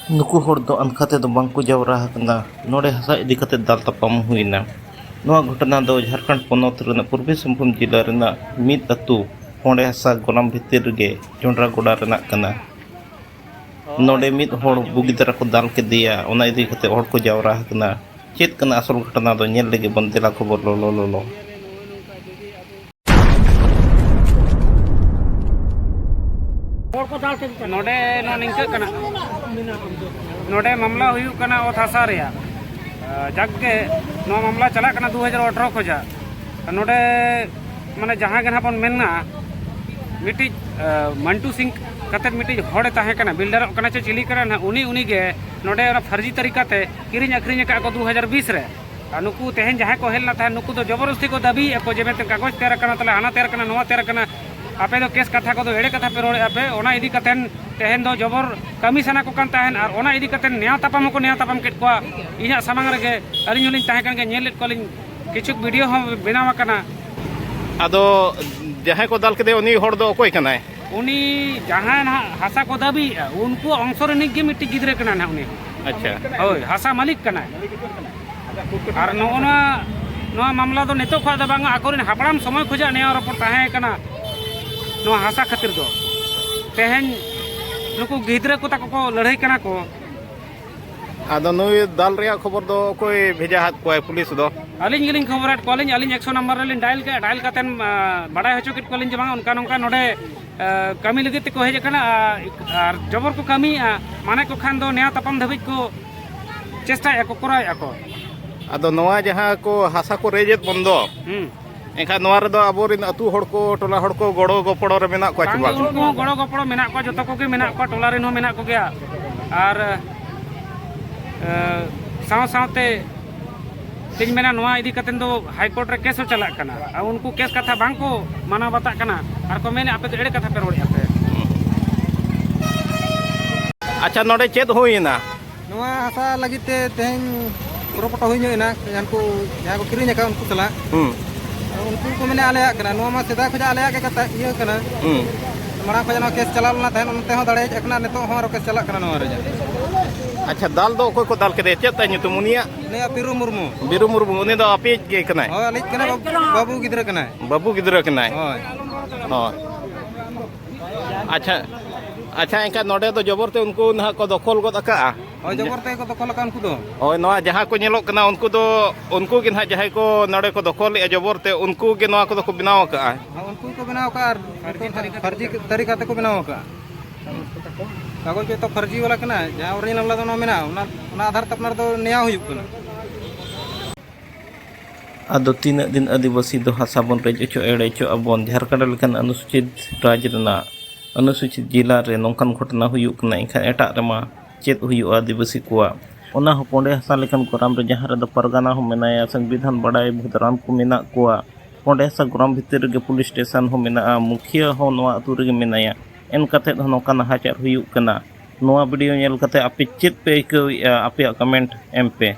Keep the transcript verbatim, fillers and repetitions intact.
ᱱᱩᱠᱩ ᱦᱚᱲ ᱫᱚ ᱚᱱᱠᱟ ᱛᱮᱫᱚ ᱵᱟᱝ ᱠᱚ ᱡᱟᱣᱨᱟ ᱟᱠᱟᱱᱟ᱾ ᱱᱚᱰᱮ ᱦᱟᱥᱟ ᱤᱫᱤ ᱠᱟᱛᱮ ᱫᱟᱞ ᱛᱟᱯᱟᱢ ᱦᱩᱭ ᱮᱱᱟ᱾ ᱱᱚᱣᱟ ᱜᱷᱚᱴᱚᱱᱟ ᱫᱚ ᱡᱷᱟᱲᱠᱷᱚᱸᱰ ᱯᱚᱱᱚᱛ ᱨᱮᱱᱟᱜ ᱯᱩᱨᱵᱤ ᱥᱤᱝᱵᱷᱩᱢ ᱡᱤᱞᱟ ᱨᱮᱱᱟᱜ ᱢᱤᱫ ᱟᱹᱛᱩ ᱠᱚᱸᱰᱮ ᱦᱟᱥᱟ ᱜᱚᱱᱟᱢ ᱵᱷᱤᱛᱤᱨ ᱨᱮᱜᱮ ᱡᱚᱸᱰᱨᱟ ᱜᱚᱰᱟ ᱨᱮᱱᱟᱜ ᱠᱟᱱᱟ᱾ ᱱᱚᱰᱮ ᱢᱤᱫ ᱦᱚᱲ ᱵᱩᱜᱤ ᱫᱷᱟᱨᱟ ᱠᱚ ᱫᱟᱞ ᱠᱮᱫᱮᱭᱟ, ᱚᱱᱟ ᱤᱫᱤ ᱠᱟᱛᱮ ᱦᱚᱲ ᱠᱚ ᱡᱟᱣᱨᱟ ᱟᱠᱟᱱᱟ᱾ ᱪᱮᱫ ᱠᱟᱱᱟ ᱟᱥᱚᱞ ᱜᱷᱚᱴᱚᱱᱟ ᱫᱚ ᱧᱮᱞ ᱞᱟᱹᱜᱤᱫ ᱵᱚᱱ ᱫᱮᱞᱟ ᱠᱷᱚᱵᱚᱨ ᱞᱚᱞᱚ ᱞᱚᱞᱚ᱾ ᱱᱚᱰᱮ ᱱᱚᱣᱟ ᱱᱤᱝᱠᱟᱹᱜ ᱠᱟᱱᱟ, ᱱᱚᱰᱮ ᱢᱟᱢᱞᱟ ᱦᱩᱭᱩᱜ ᱠᱟᱱᱟ ᱚᱛ ᱦᱟᱥᱟ ᱨᱮᱭᱟᱜ᱾ ᱡᱟᱠ ᱜᱮ ᱱᱚᱣᱟ ᱢᱟᱢᱞᱟ ᱪᱟᱞᱟᱜ ᱠᱟᱱᱟ ᱫᱩ ᱦᱟᱡᱟᱨ ᱟᱴᱷᱨᱚ ᱠᱷᱚᱱᱟᱜ᱾ ᱱᱚᱰᱮ ᱢᱟᱱᱮ ᱡᱟᱦᱟᱸ ᱜᱮ ᱱᱟᱦᱟᱜ ᱵᱚᱱ ᱢᱮᱱᱟ, ᱢᱤᱫᱴᱤᱡ ᱢᱟᱱᱴᱩ ᱥᱤᱝ ᱠᱟᱛᱮᱫ ᱢᱤᱫᱴᱤᱡ ᱦᱚᱲᱮ ᱛᱟᱦᱮᱸ ᱠᱟᱱᱟ, ᱵᱤᱞᱰᱟᱨᱚᱜ ᱠᱟᱱᱟ ᱪᱮ ᱪᱤᱞᱤ ᱠᱟᱱᱟ ᱱᱟᱦᱟᱜ, ᱩᱱᱤ ᱩᱱᱤ ᱜᱮ ᱱᱚᱰᱮ ᱚᱱᱟ ᱯᱷᱟᱨᱡᱤ ᱛᱟᱹᱨᱤᱠᱟ ᱛᱮ ᱠᱤᱨᱤᱧ ᱟᱹᱠᱷᱨᱤᱧ ᱟᱠᱟᱫ ᱠᱚ ᱫᱩ ᱦᱟᱡᱟᱨ ᱵᱤᱥ ᱨᱮ᱾ ᱟᱨ ᱱᱩᱠᱩ ᱛᱮᱦᱮᱧ ᱡᱟᱦᱟᱸᱭ ᱠᱚ ᱦᱮᱡ ᱞᱮᱱᱟ ᱛᱟᱦᱮᱸᱫ, ᱱᱩᱠᱩ ᱫᱚ ᱡᱚᱵᱚᱨᱫᱚᱥᱛᱤ ᱠᱚ ᱫᱟᱹᱵᱤᱭᱮᱫᱼᱟ ᱠᱚ ᱡᱮ ᱢᱮᱱᱛᱮ ᱠᱟᱜᱚᱡᱽ ᱛᱮᱭᱟᱨ ᱟᱠᱟᱱᱟ, ᱛᱟᱦᱞᱮ ᱦᱟᱱᱟ ᱛᱮᱭᱟᱨ ᱟᱠᱟᱱᱟ, ᱱᱚᱣᱟ ᱛᱮᱭᱟᱨ ᱟᱠᱟᱱᱟ᱾ ᱟᱯᱮ ᱫᱚ ᱠᱮᱥ ᱠᱟᱛᱷᱟ ᱠᱚᱫᱚ ᱮᱲᱮ ᱠᱟᱛᱷᱟ ᱯᱮ ᱨᱚᱲᱮᱫᱼᱟ ᱯᱮ, ᱚᱱᱟ ᱤᱫᱤ ᱠᱟᱛᱮᱫ ᱛᱮᱦᱮᱧ ᱫᱚ ᱡᱚᱵᱚᱨ ᱠᱟᱹᱢᱤ ᱥᱟᱱᱟ ᱠᱚ ᱠᱟᱱ ᱛᱟᱦᱮᱸᱫ, ᱟᱨ ᱚᱱᱟ ᱤᱫᱤ ᱠᱟᱛᱮᱫ ᱱᱮᱭᱟᱣ ᱛᱟᱯᱟᱢ ᱦᱚᱸᱠᱚ ᱱᱮᱭᱟᱣ ᱛᱟᱯᱟᱢ ᱠᱮᱫ ᱠᱚᱣᱟ᱾ ᱤᱧᱟᱹᱜ ᱥᱟᱢᱟᱝ ᱨᱮᱜᱮ, ᱟᱹᱞᱤᱧ ᱦᱚᱸᱞᱤᱧ ᱛᱟᱦᱮᱸ ᱠᱟᱱ ᱜᱮᱭᱟ, ᱧᱮᱞ ᱞᱮᱫ ᱠᱚᱣᱟᱞᱤᱧ, ᱠᱤᱪᱷᱩ ᱵᱷᱤᱰᱤᱭᱳ ᱦᱚᱸ ᱵᱮᱱᱟᱣ ᱟᱠᱟᱱᱟ᱾ ᱟᱫᱚ ᱡᱟᱦᱟᱸᱭ ᱠᱚ ᱫᱟᱞ ᱠᱮᱫᱮᱭᱟ, ᱩᱱᱤ ᱦᱚᱲ ᱫᱚ ᱚᱠᱚᱭ ᱠᱟᱱᱟᱭ? ᱩᱱᱤ ᱡᱟᱦᱟᱸᱭ ᱱᱟᱦᱟᱜ ᱦᱟᱥᱟ ᱠᱚ ᱫᱟᱹᱵᱤᱭᱮᱫᱼᱟ, ᱩᱱᱠᱩᱣᱟᱜ ᱚᱝᱥᱚ ᱨᱤᱱᱤᱡ ᱜᱮ ᱢᱤᱫᱴᱤᱡ ᱜᱤᱫᱽᱨᱟᱹ ᱠᱟᱱᱟᱭ ᱱᱟᱦᱟᱜ ᱩᱱᱤ ᱦᱚᱸ᱾ ᱟᱪᱪᱷᱟ᱾ ᱦᱳᱭ, ᱦᱟᱥᱟ ᱢᱟᱹᱞᱤᱠ ᱠᱟᱱᱟᱭ᱾ ᱟᱨ ᱱᱚᱜᱼᱚ ᱱᱚᱣᱟ, ᱱᱚᱣᱟ ᱢᱟᱢᱞᱟ ᱫᱚ ᱱᱤᱛᱚᱜ ᱠᱷᱚᱱᱟᱜ ᱫᱚ ᱵᱟᱝᱟ, ᱟᱠᱚᱨᱮᱱ ᱦᱟᱯᱲᱟᱢ ᱥᱚᱢᱚᱭ ᱠᱷᱚᱱᱟᱜ ᱱᱮᱭᱟᱣ ᱨᱚᱯᱚᱲ ᱛᱟᱦᱮᱸ ᱠᱟᱱᱟ ᱱᱚᱣᱟ ᱦᱟᱥᱟ ᱠᱷᱟᱹᱛᱤᱨ ᱫᱚ᱾ ᱛᱮᱦᱮᱧ ᱱᱩᱠᱩ ᱜᱤᱫᱽᱨᱟᱹ ᱠᱚ ᱛᱟᱠᱚ ᱠᱚ ᱞᱟᱹᱲᱦᱟᱹᱭ ᱠᱟᱱᱟ ᱠᱚ᱾ ᱟᱫᱚ ᱱᱩᱭ ᱫᱟᱞ ᱨᱮᱭᱟᱜ ᱠᱷᱚᱵᱚᱨ ᱫᱚ ᱚᱠᱚᱭ ᱵᱷᱮᱡᱟ ᱟᱫ ᱠᱚᱣᱟᱭ ᱯᱩᱞᱤᱥ ᱫᱚ? ᱟᱹᱞᱤᱧ ᱜᱮᱞᱤᱧ ᱠᱷᱚᱵᱚᱨᱟᱫ ᱠᱚᱣᱟᱞᱤᱧ, ᱟᱹᱞᱤᱧ ᱮᱠᱥᱚ ᱱᱟᱢᱵᱟᱨ ᱨᱮᱞᱤᱧ ᱰᱟᱭᱮᱞ ᱠᱮᱫᱼᱟ, ᱰᱟᱭᱮᱞ ᱠᱟᱛᱮᱫ, ᱟ, ᱵᱟᱰᱟᱭ ᱦᱚᱪᱚ ᱠᱮᱫ ᱠᱚᱣᱟᱞᱤᱧ ᱡᱮ ᱵᱟᱝ ᱚᱱᱠᱟ ᱱᱚᱝᱠᱟ ᱱᱚᱰᱮ, ᱟ, ᱠᱟᱹᱢᱤ ᱞᱟᱹᱜᱤᱫ ᱛᱮᱠᱚ ᱦᱮᱡ ᱟᱠᱟᱱᱟ, ᱟ, ᱟᱨ ᱡᱚᱵᱚᱨ ᱠᱚ ᱠᱟᱹᱢᱤᱭᱮᱫᱼᱟ, ᱢᱟᱱᱮ ᱠᱚ ᱠᱷᱟᱱ ᱫᱚ ᱱᱮᱭᱟᱣ ᱛᱟᱯᱟᱢ ᱫᱷᱟᱹᱵᱤᱡ ᱠᱚ ᱪᱮᱥᱴᱟᱭᱮᱫᱼᱟ ᱠᱚ, ᱠᱚᱨᱟᱣᱮᱫᱼᱟ ᱠᱚ᱾ ᱟᱫᱚ ᱱᱚᱣᱟ ᱡᱟᱦᱟᱸ ᱠᱚ ᱦᱟᱥᱟ ᱠᱚ ᱨᱮᱡᱮᱫ ᱵᱚᱱ ᱫᱚ, ᱦᱩᱸ᱾ ᱮᱱᱠᱷᱟᱱ ᱱᱚᱣᱟ ᱨᱮᱫᱚ ᱟᱵᱚᱨᱮᱱ ᱟᱹᱛᱩ ᱦᱚᱲ ᱠᱚ, ᱴᱚᱞᱟ ᱦᱚᱲ ᱠᱚ ᱜᱚᱲᱚ ᱜᱚᱯᱚᱲᱚ ᱨᱮ ᱢᱮᱱᱟᱜ ᱠᱚᱣᱟ ᱪᱮ ᱵᱟᱝ, ᱵᱟᱝ? ᱩᱱᱠᱩ ᱦᱚᱸ ᱜᱚᱲᱚ ᱜᱚᱯᱚᱲᱚ ᱢᱮᱱᱟᱜ ᱠᱚᱣᱟ, ᱡᱚᱛᱚ ᱠᱚᱜᱮ ᱢᱮᱱᱟᱜ ᱠᱚᱣᱟ, ᱴᱚᱞᱟ ᱨᱮᱱ ᱦᱚᱸ ᱢᱮᱱᱟᱜ ᱠᱚᱜᱮᱭᱟ᱾ ᱟᱨ, ᱮ, ᱥᱟᱶ ᱥᱟᱶᱛᱮ ᱪᱮᱫ ᱤᱧ ᱢᱮᱱᱟ, ᱱᱚᱣᱟ ᱤᱫᱤ ᱠᱟᱛᱮᱫ ᱫᱚ ᱦᱟᱭ ᱠᱳᱨᱴ ᱨᱮ ᱠᱮᱥ ᱦᱚᱸ ᱪᱟᱞᱟᱜ ᱠᱟᱱᱟ᱾ ᱟᱨ ᱩᱱᱠᱩ ᱠᱮᱥ ᱠᱟᱛᱷᱟ ᱵᱟᱝ ᱠᱚ ᱢᱟᱱᱟᱣ ᱵᱟᱛᱟᱜ ᱠᱟᱱᱟ᱾ ᱟᱨ ᱠᱚ ᱢᱮᱱᱮᱫ, "ᱟᱯᱮ ᱫᱚ ᱮᱲᱮ ᱠᱟᱛᱷᱟ ᱯᱮ ᱨᱚᱲᱮᱫᱼᱟ ᱯᱮ᱾" ᱟᱪᱪᱷᱟ, ᱱᱚᱰᱮ ᱪᱮᱫ ᱦᱩᱭᱮᱱᱟ? ᱱᱚᱣᱟ ᱦᱟᱥᱟ ᱞᱟᱹᱜᱤᱫ ᱛᱮ ᱛᱮᱦᱮᱧ ᱠᱷᱚᱨᱚ ᱯᱚᱴᱚ ᱦᱩᱭ ᱧᱚᱜ ᱮᱱᱟ, ᱦᱟᱱᱠᱩ ᱡᱟᱦᱟᱸᱭ ᱠᱚ ᱠᱤᱨᱤᱧ ᱟᱠᱟᱫ ᱩᱱᱠᱩ ᱥᱟᱞᱟᱜ᱾ ᱦᱩᱸ᱾ ᱟᱫᱚ ᱩᱱᱠᱩ ᱠᱚ ᱢᱮᱱᱟ ᱟᱞᱮᱭᱟᱜ ᱠᱟᱱᱟ, ᱱᱚᱣᱟ ᱢᱟ ᱥᱮᱫᱟᱭ ᱠᱷᱚᱱᱟᱜ ᱟᱞᱮᱭᱟᱜ ᱜᱮ ᱠᱟᱛᱷᱟ ᱤᱭᱟᱹ ᱠᱟᱱᱟ᱾ ᱦᱩᱸ᱾ ᱢᱟᱲᱟᱝ ᱠᱷᱚᱱᱟᱜ ᱱᱚᱣᱟ ᱠᱮᱥ ᱪᱟᱞᱟᱣ ᱞᱮᱱᱟ ᱛᱟᱦᱮᱸᱫ, ᱚᱱᱛᱮ ᱦᱚᱸ ᱫᱟᱲᱮ ᱦᱮᱡ ᱟᱠᱟᱱᱟ, ᱱᱤᱛᱚᱜ ᱦᱚᱸ ᱟᱨᱚ ᱠᱮᱥ ᱪᱟᱞᱟᱜ ᱠᱟᱱᱟ ᱱᱚᱣᱟ ᱨᱮᱭᱟᱜ᱾ ᱟᱪᱪᱷᱟ, ᱫᱟᱞ ᱫᱚ ᱚᱠᱚᱭ ᱠᱚ ᱫᱟᱞ ᱠᱮᱫᱮᱭᱟ? ᱪᱮᱫ ᱛᱟᱭ ᱧᱩᱛᱩᱢ ᱩᱱᱤᱭᱟᱜ? ᱩᱱᱤᱭᱟᱜ ᱯᱤᱨᱩ ᱢᱩᱨᱢᱩ᱾ ᱵᱤᱨᱩ ᱢᱩᱨᱢᱩ, ᱩᱱᱤ ᱫᱚ ᱟᱯᱮᱭᱤᱡ ᱜᱮ ᱠᱟᱱᱟᱭ? ᱦᱳᱭ, ᱟᱞᱮᱭᱤᱡ ᱠᱟᱱᱟᱭ, ᱵᱟᱹᱵᱩ, ᱵᱟᱹᱵᱩ ᱜᱤᱫᱽᱨᱟᱹ ᱠᱟᱱᱟᱭ᱾ ᱦᱳᱭ᱾ ᱦᱳᱭ᱾ ᱟᱪᱪᱷᱟ, ᱟᱪᱪᱷᱟ, ᱮᱱᱠᱷᱟᱱ ᱱᱚᱰᱮ ᱫᱚ ᱡᱚᱵᱚᱨ ᱛᱮ ᱩᱱᱠᱩ ᱱᱟᱦᱟᱜ ᱠᱚ ᱫᱚᱠᱷᱚᱞ ᱜᱚᱫ ᱟᱠᱟᱜᱼᱟ? ᱦᱳᱭ, ᱡᱚᱵᱚᱨ ᱛᱮᱜᱮ ᱠᱚ ᱫᱚᱠᱷᱚᱞ ᱟᱠᱟᱫ ᱩᱱᱠᱩ ᱫᱚ᱾ ᱦᱳᱭ, ᱱᱚᱣᱟ ᱡᱟᱦᱟᱸ ᱠᱚ ᱧᱮᱞᱚᱜ ᱠᱟᱱᱟ, ᱩᱱᱠᱩ ᱫᱚ, ᱩᱱᱠᱩ ᱜᱮ ᱱᱟᱦᱟᱜ ᱡᱟᱦᱟᱸᱭ ᱠᱚ ᱱᱚᱰᱮ ᱠᱚ ᱫᱚᱠᱷᱚᱞᱮᱜᱼᱟ ᱡᱚᱵᱚᱨ ᱛᱮ, ᱩᱱᱠᱩ ᱜᱮ ᱱᱚᱣᱟ ᱠᱚᱫᱚ ᱠᱚ ᱵᱮᱱᱟᱣ ᱟᱠᱟᱜᱼᱟ? ᱦᱳᱭ, ᱩᱱᱠᱩ ᱜᱮᱠᱚ ᱵᱮᱱᱟᱣ ᱟᱠᱟᱫᱼᱟ ᱟᱨ ᱯᱷᱟᱹᱨᱡᱤ ᱛᱟᱹᱨᱤᱠᱟ ᱛᱮᱠᱚ ᱵᱮᱱᱟᱣ ᱟᱠᱟᱫᱼᱟ᱾ ᱠᱟᱜᱚᱡᱽ ᱡᱚᱛᱚ ᱯᱷᱟᱹᱨᱡᱤ ᱵᱟᱞᱟ ᱠᱟᱱᱟ, ᱡᱟᱦᱟᱸ original ᱫᱚ ᱱᱚᱣᱟ ᱢᱮᱱᱟᱜᱼᱟ, ᱚᱱᱟ, ᱚᱱᱟ ᱟᱫᱷᱟᱨ ᱛᱮ ᱟᱯᱱᱟᱨ ᱫᱚ ᱱᱮᱭᱟᱣ ᱦᱩᱭᱩᱜ ᱠᱟᱱᱟ᱾ ᱟᱫᱚ ᱛᱤᱱᱟᱹᱜ ᱫᱤᱱ ᱟᱹᱫᱤᱵᱟᱹᱥᱤ ᱫᱚ ᱦᱟᱥᱟ ᱵᱚᱱ ᱨᱮᱡ ᱦᱚᱪᱚ, ᱮᱲᱮ ᱦᱚᱪᱚ ᱟᱵᱚᱱ? ᱡᱷᱟᱲᱠᱷᱚᱸᱰ ᱞᱮᱠᱟᱱ ᱚᱱᱩᱥᱩᱪᱤᱛ ᱨᱟᱡᱽ ᱨᱮᱱᱟᱜ ᱚᱱᱩᱥᱩᱪᱤᱛ ᱡᱮᱞᱟ ᱨᱮ ᱱᱚᱝᱠᱟᱱ ᱜᱷᱚᱴᱚᱱᱟ ᱦᱩᱭᱩᱜ ᱠᱟᱱᱟ, ᱮᱱᱠᱷᱟᱱ ᱮᱴᱟᱜ ᱨᱮᱢᱟ ᱪᱮᱫ ᱦᱩᱭᱩᱜᱼᱟ ᱟᱹᱫᱤᱵᱟᱹᱥᱤ ᱠᱚᱣᱟᱜ? ᱚᱱᱟ ᱦᱚᱸ ᱯᱚᱸᱰᱮ ᱦᱟᱥᱟ ᱞᱮᱠᱟᱱ ᱜᱚᱨᱟᱢ ᱨᱮ, ᱡᱟᱦᱟᱸ ᱨᱮᱫᱚ ᱯᱟᱨᱜᱟᱱᱟ ᱦᱚᱸ ᱢᱮᱱᱟᱭᱟ, ᱥᱚᱝᱵᱤᱫᱷᱟᱱ ᱵᱟᱰᱟᱭ ᱵᱷᱚᱫᱨᱟᱱ ᱠᱚ ᱢᱮᱱᱟᱜ ᱠᱚᱣᱟ᱾ ᱯᱚᱸᱰᱮ ᱦᱟᱥᱟ ᱜᱚᱨᱟᱢ ᱵᱷᱤᱛᱤᱨ ᱨᱮᱜᱮ ᱯᱩᱞᱤᱥ ᱥᱴᱮᱥᱚᱱ ᱦᱚᱸ ᱢᱮᱱᱟᱜᱼᱟ, ᱢᱩᱠᱷᱤᱭᱟᱹ ᱦᱚᱸ ᱱᱚᱣᱟ ᱟᱹᱛᱩ ᱨᱮᱜᱮ ᱢᱮᱱᱟᱭᱟ᱾ ᱮᱱ ᱠᱟᱛᱮᱫ ᱦᱚᱸ ᱱᱚᱝᱠᱟ ᱱᱟᱦᱟᱪᱟᱨ ᱦᱩᱭᱩᱜ ᱠᱟᱱᱟ᱾ ᱱᱚᱣᱟ ᱵᱷᱤᱰᱤᱭᱳ ᱧᱮᱞ ᱠᱟᱛᱮ ᱟᱯᱮ ᱪᱮᱫ ᱯᱮ ᱟᱹᱭᱠᱟᱹᱣᱮᱫᱼᱟ? ᱟᱯᱮᱭᱟᱜ ᱠᱚᱢᱮᱱᱴ ᱮᱢ ᱯᱮ᱾